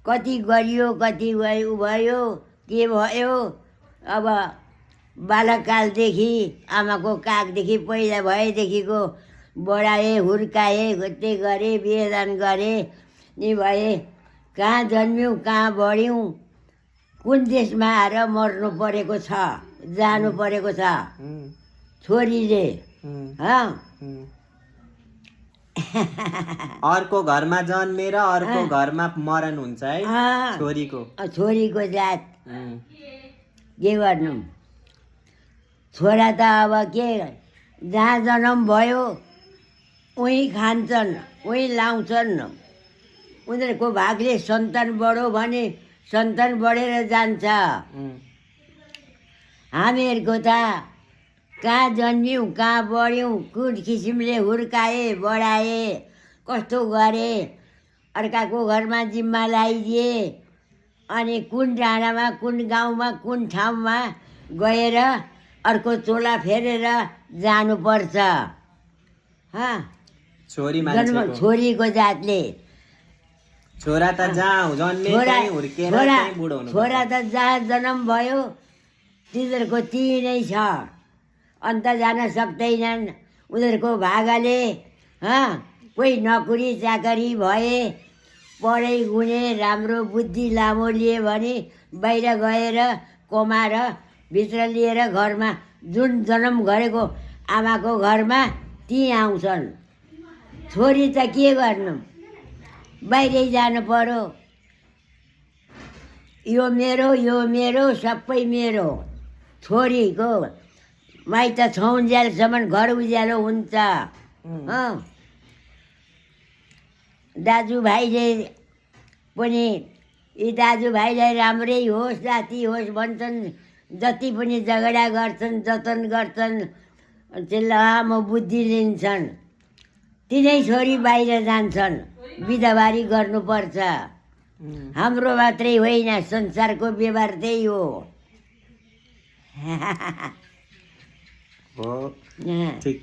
कति गरियो कति भयो के भयो। अब बालककालदेखि आमाको काखदेखि पैदा भएदेखिको बढाएँ हुर्काएँ त्यही गरेँ बिहेदान गरेँ नि भए। कहाँ जन्म्यौँ कहाँ बढ्यौँ कुन देशमा आएर मर्नु परेको छ जानु परेको छ छोरीले। अर्को घरमा जन्मेर अर्को घरमा मरण हुन्छ है छोरीको जात के गर्नु। छोरा त अब के जहाँ जन्म भयो उहीँ खान्छन् उहीँ लाउँछन्। उनीहरूको भागले सन्तान बढो भने सन्तान बढेर जान्छ। हामीहरूको त कहाँ जन्म्यौँ कहाँ बढ्यौँ कुन किसिमले हुर्काए बढाए कस्तो गरे अर्काको घरमा जिम्मा लगाइदिए अनि कुन डाँडामा कुन गाउँमा कुन ठाउँमा गएर अर्को चोला फेरेर जानुपर्छ। छोरीको जातले छोरा त जहाँ जन्म भयो तिनीहरूको त्यही नै छ अन्त जान सक्दैनन्। उनीहरूको भागाले कोही नोकरी चाकरी भए पढे गुणे राम्रो बुद्धि लामो लिए भने बाहिर गएर कमाएर भित्र लिएर घरमा जुन जन्म गरेको आमाको घरमा ती आउँछन्। छोरी त के गर्नु बाहिरै जानु पर्यो। यो मेरो सबै मेरो। छोरीको माइत छौन्जेलसम्म घर उज्यालो हुन्छ। दाजुभाइले पनि यी दाजुभाइलाई राम्रै होस् जाति होस् भन्छन्। जति पनि झगडा गर्छन् जतन गर्छन् त्यो लामो बुद्धि लिन्छन्। तिनै छोरी बाहिर जान्छन् बिदाबारी गर्नुपर्छ। हाम्रो मात्रै होइन संसारको व्यवहार त्यही हो। ठिक